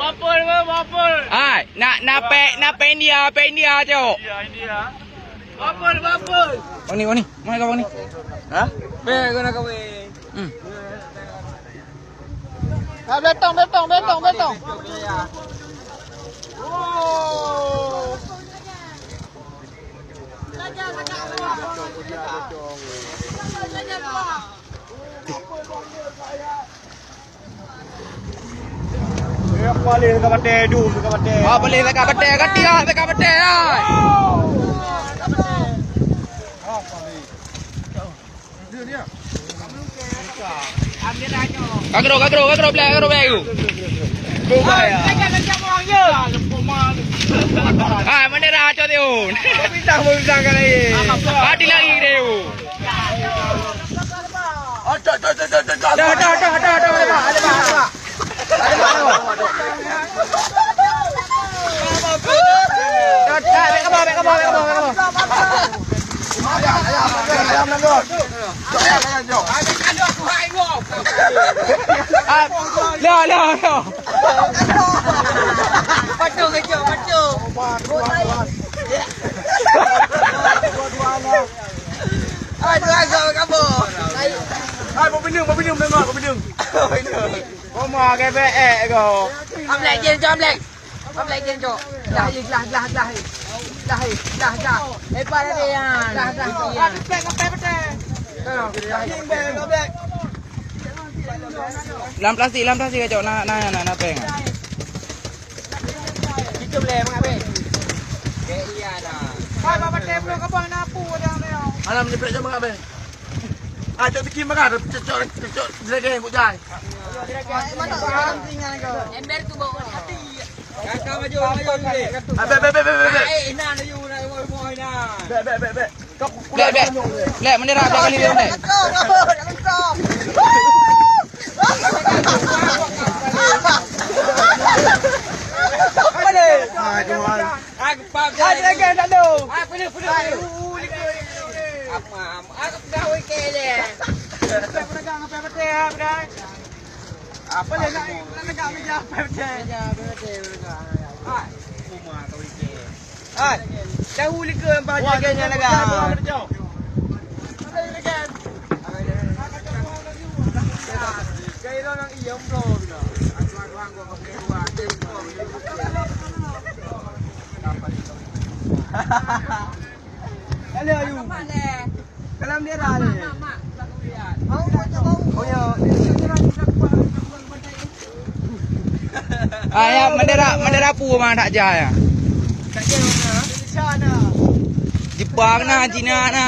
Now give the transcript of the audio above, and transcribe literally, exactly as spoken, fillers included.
Bapol, bapol. Hai, na, na pek, na pek India, pek India, cok. India, India. Bapol, bapol. Bang ni, bang ni. Mana kau bang ni? Ha? Pek kau nak kahwin. Hmm. Ah, betong, betong, betong, betong. Oh. Eh, paling dekat batèe, dum dekat batèe. Ah, paling dekat batèe, kati ah, dekat batèe ah. Kagro, kagro, kagro, black, kagro, black tu. Ah, mana dah cok tu? Bintang, bintang kan lagi. Mati lagi dia tu. Dah, dah, dah, dah, dah, dah, dah, dah, dah. Ah, lah, lah, lah. Patung kejut, patung. Hai, tu agak kamu. Hai, bak bindeng, bak bindeng, deungoe, bak bindeng. Oma, gebek, eh, go. Amlek, jin, jom, amlek. Amlek, jin, jom. Dah, dah, dah, dah. Dah, dah, dah. Eh, pada dia. Dah, dah, dah. Lam plastik, lam plastik, cok. Nah, nah, nah, nah, peng. Kita boleh mengabeh. Ke iya dah. Hai, bak batèe belum kebang, na pu ada ni. Alam ni, pek jam mengabeh. Ah, cok tiki makan, cok, cok, cok, jeregen kok jai. Ember tu bawa hati. Kakak maju, maju, maju. Ah, bek, bek, bek, bek, bek, bek. Eh, ina, ina, ina, ina, ina. Bek, bek, bek, bek. Kau, kau Black, black. Black, bendera, black kali dia, black. Apa ni? Ah, Tuhan. Aku paham. Ada lagi, tak ada. Ah, penuh, penuh, penuh. Apa, apa, aku dah weekend je. Apa lagi nak, nak negak meja apa je? Meja apa je, meja. Ah, rumah kau weekend. Ah, tahu lika apa je gaya negak. Gaya orang iya, bro. Halo, ayu. Kalam dia dah ni. Oh, ya. Ah, ya, bendera, bendera pu mah tak jah ya. Jepang na, Cina na.